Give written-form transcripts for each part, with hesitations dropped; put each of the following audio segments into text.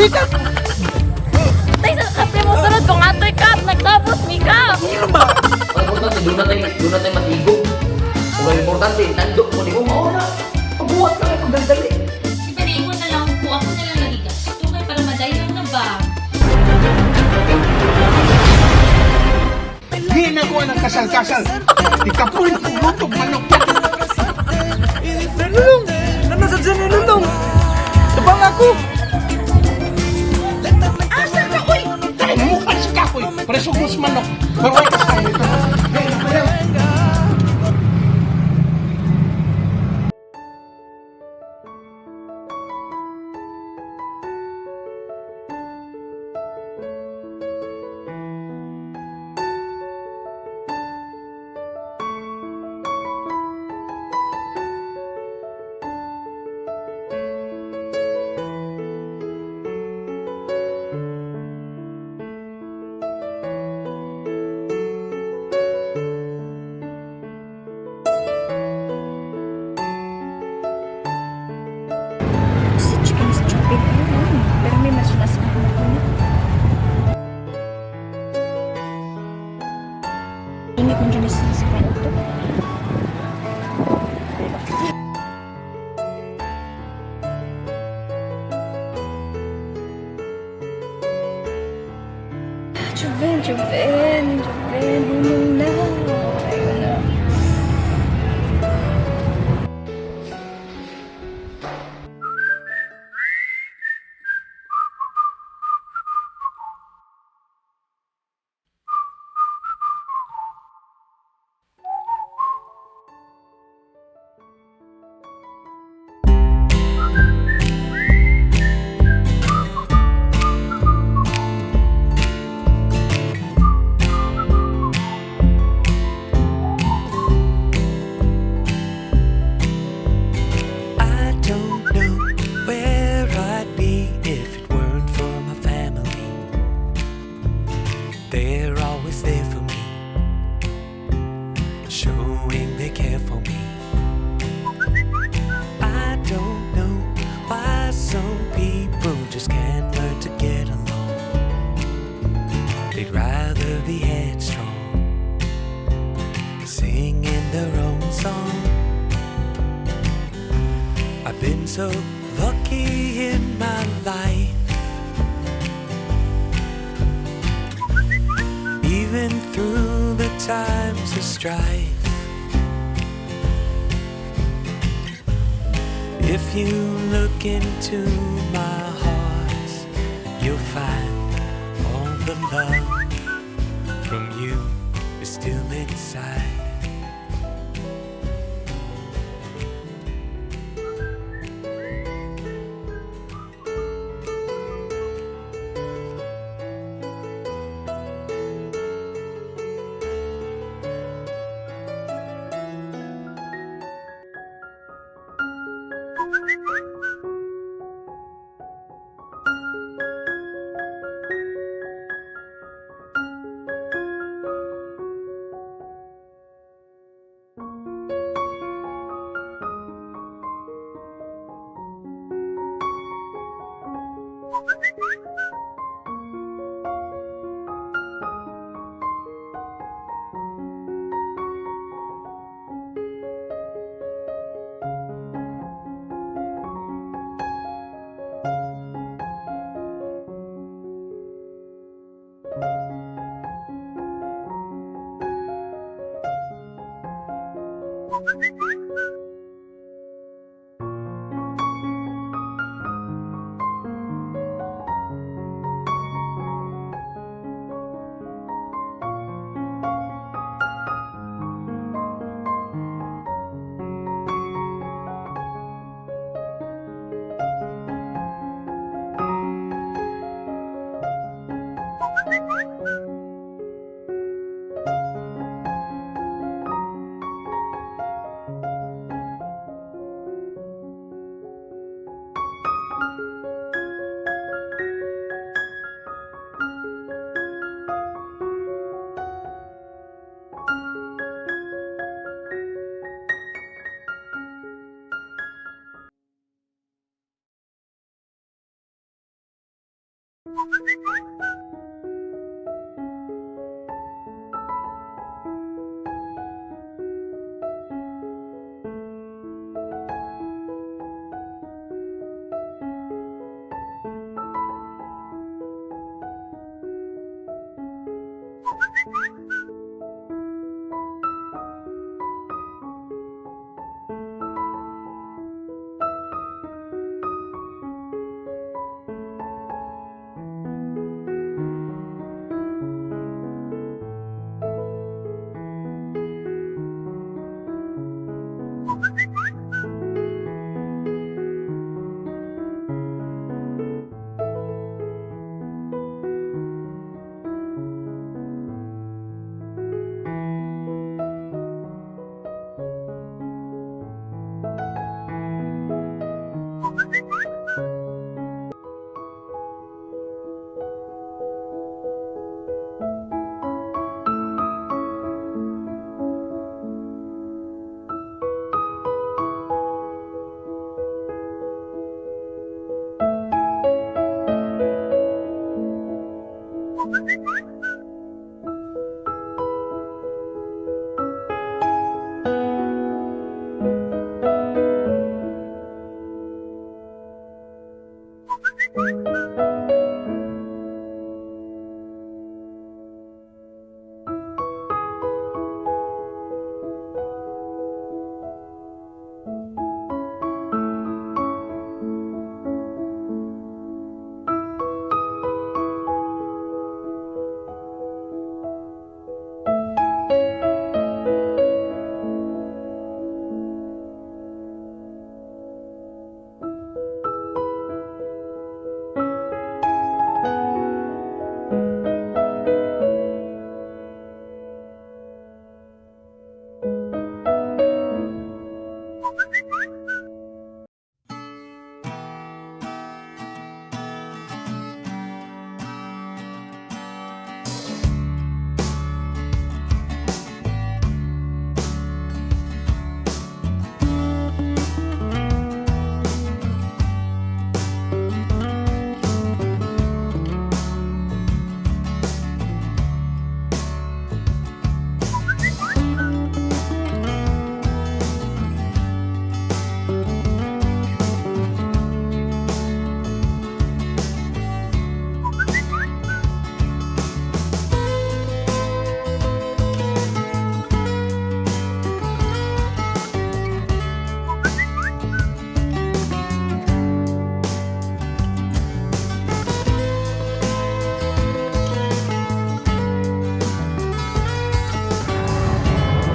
Hikap! Tay, sa kape mo sunod kung atoy kap, nagtabot mi kap. Ano ba? Ang importante, doon na tayo matigog. Kung ang importante, tandok mo, di mo mauna. Pagbuhat ka kayo, pagdaldali. Pero na lang po, ako na lang naligas. Ito kay para madayon na ba? Di na ko ng kasal-kasal. Di ka po yung lutog manok. Nulong! Nanasad siya nulong! Tabang ako! Asa ka, uy! Tayo mukha si Kapoy. Preso ko sa manok. Pero ay kasal ito. Hey, Si chicken is chopping. Ayun, pero may mas mas na. Init mo dyan sa kwarto. Joven, Joven, Joven, hulong na. Ayun na. I don't know where I'd be if it weren't for my family. They're always there for me, showing they care for me. I don't know why some people just can't learn to get along. They'd rather be headstrong, singing their own song. I've been so lucky in my life. Even through the times of strife. If you look into my heart, you'll find all the love from you is still inside.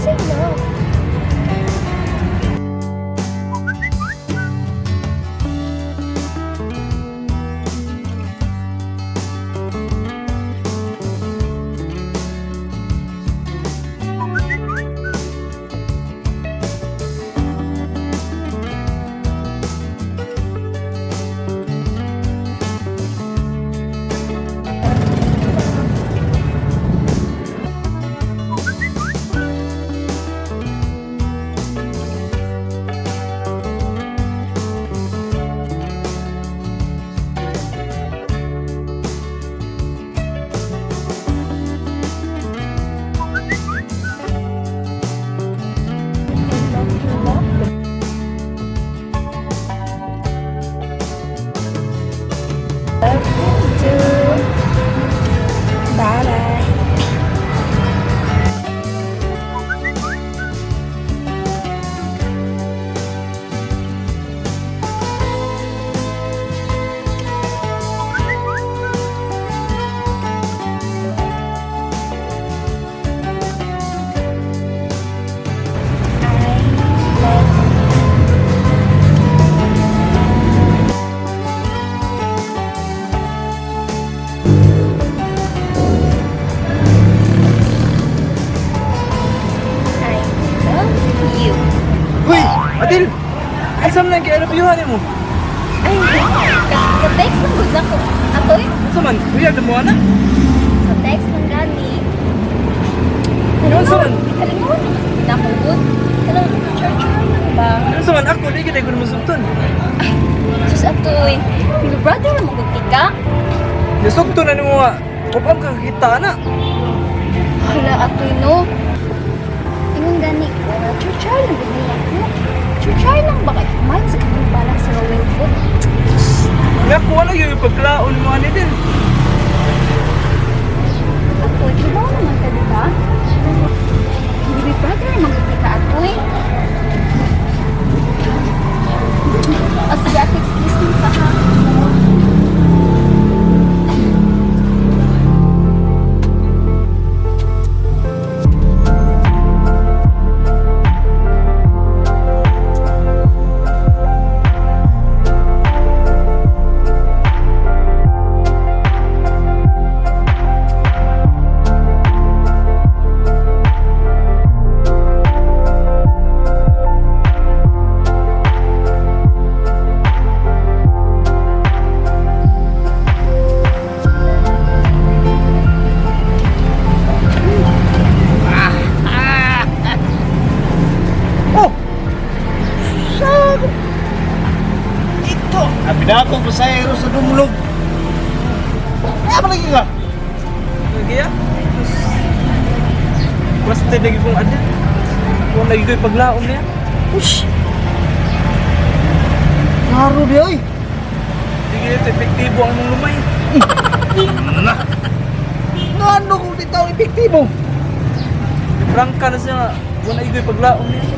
Say love. Love you too. Bye-bye. I love I love you. Uy! Adil! Asa man lang kay aeroplano mo? Ay, ka-text lang gud nako. Atoy, Asa man? Uyag na mo ana? sa text lang gani. Ano sa man? Kalingawan naman sa gud ako gud. Kanang church lang ba? Ano sa man ako di gid ko mo sugton. Sus atoy, brother mo gud ka? Nasugto na nimo nga. Upang kakita na. Hala, atoy no. Ingon gani ko, churchar lang gud niya ko. Churchar lang ba kay kumain sa katong balak sa Royal Food? Nga ko wala yung pagklaon mo ani din. Atoy, kibaw naman ka, di ba? Hindi brother, maguti ka, atoy. O sige, ate, excuse me sa ha. Oh! Sago! Ito! Abi na akong pasahero sa dumlog. Kaya ba lagi ka? Kaya? Basta lagi kong adya. Kung lagi ko'y paglaon niya. Ush! Klaro di ay! Sige, ito epektibo ang mong lumay. Na! Ano kung di tao epektibo? Prangka na siya nga. Kung lagi ko'y paglaon niya.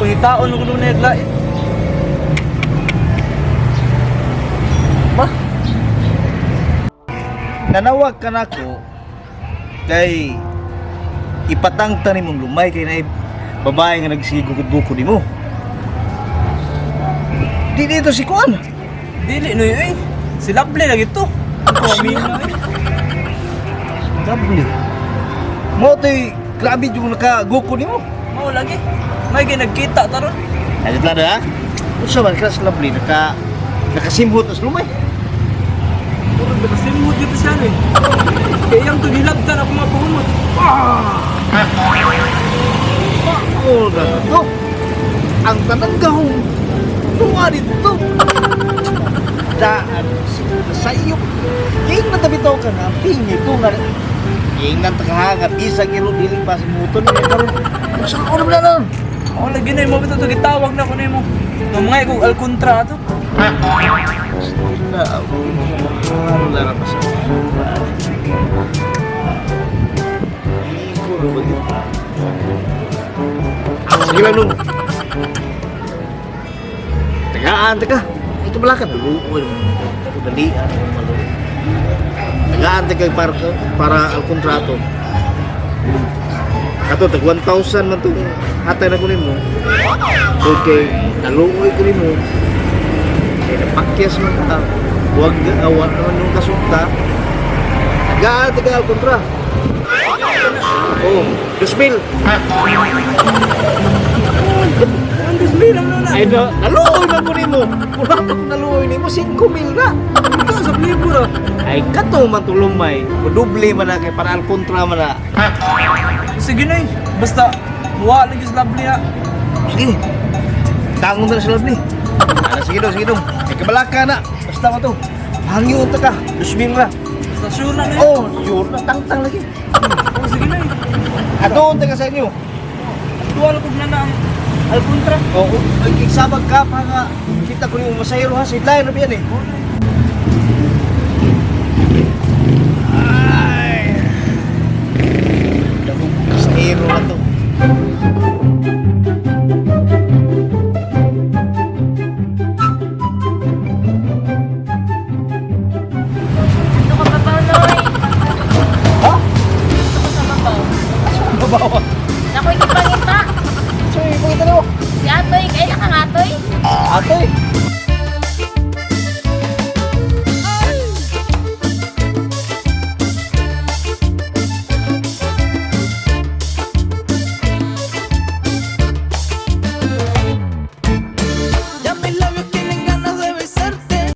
Pangitaon ko naman na yaglait. Ba? Nanawag ka na ko kay ipatangta ni mong lumay kay na babae nga nagsigugod-bukod nimo. Di dito si Kuan. Dili no yun eh. Si Lovely lagi to. Ako amina eh. Lovely. Mo to'y grabe yung nakagukod nimo. Mao lagi. May ginagkita taron. Ay, lang ha? Unsa man ka sa Lovely nakasimhot as lumay. Puro ba simhot dito siya no eh. Kaya yung tugilabtan ako mga pahumot. Oh, na to. Ang tanang gahong tuwa dito. Daan sa iyo. King na tabitaw ka nga, pingi ko nga. King na takahanga, bisag ilo dili pa sa muton. Sa ako naman na nun. Mao lagi na mo bitaw to gitawag na ko nimo. Nga mga ikong alkontra ato. Na, wala na pa sa Sige lang nun. Tagaan, teka. Ito pala ka. Naluoy. Dalian. Maluoy. Tagaan, teka. Para al kontrato. Kato, tag 1,000 man itong hatay na kunin mo. Okay, naluoy ko rin mo. Kaya napakyas man ka. Huwag awan naman yung kasunta. Tagaan, teka al kontra. Oh, 2,000. Ang dismay lang na. Ay, na, naluoy man ko nimo. Wala pa ko naluoy nimo, 5,000 na. Ikaw sa libo ra. Ay, kato man tulumay. Kudoble man na kay para al kontra man na. Sige na eh. Basta muwa lagi sa Lovely ha. Sige. Tangon na sa Lovely. Ana, sige dong, sige dong. Ay, kabalaka na. Basta mo to. Hangyo ta ka. 2,000 ra. Basta sure na na eh. Oh, sure na. Tangtang lagi. Oh, sige na eh. Adoon ta ka sa inyo. Tuwa lang kog na na ang alkontra. Oo, ay, igsabag ka pa nga. Kita ko nimo masayro ha. Sidlayan na ba yan eh. Ay. Dahong masayro na to. Ito ka babaw, Noy. Ha? Ito ka sa babaw. Babaw.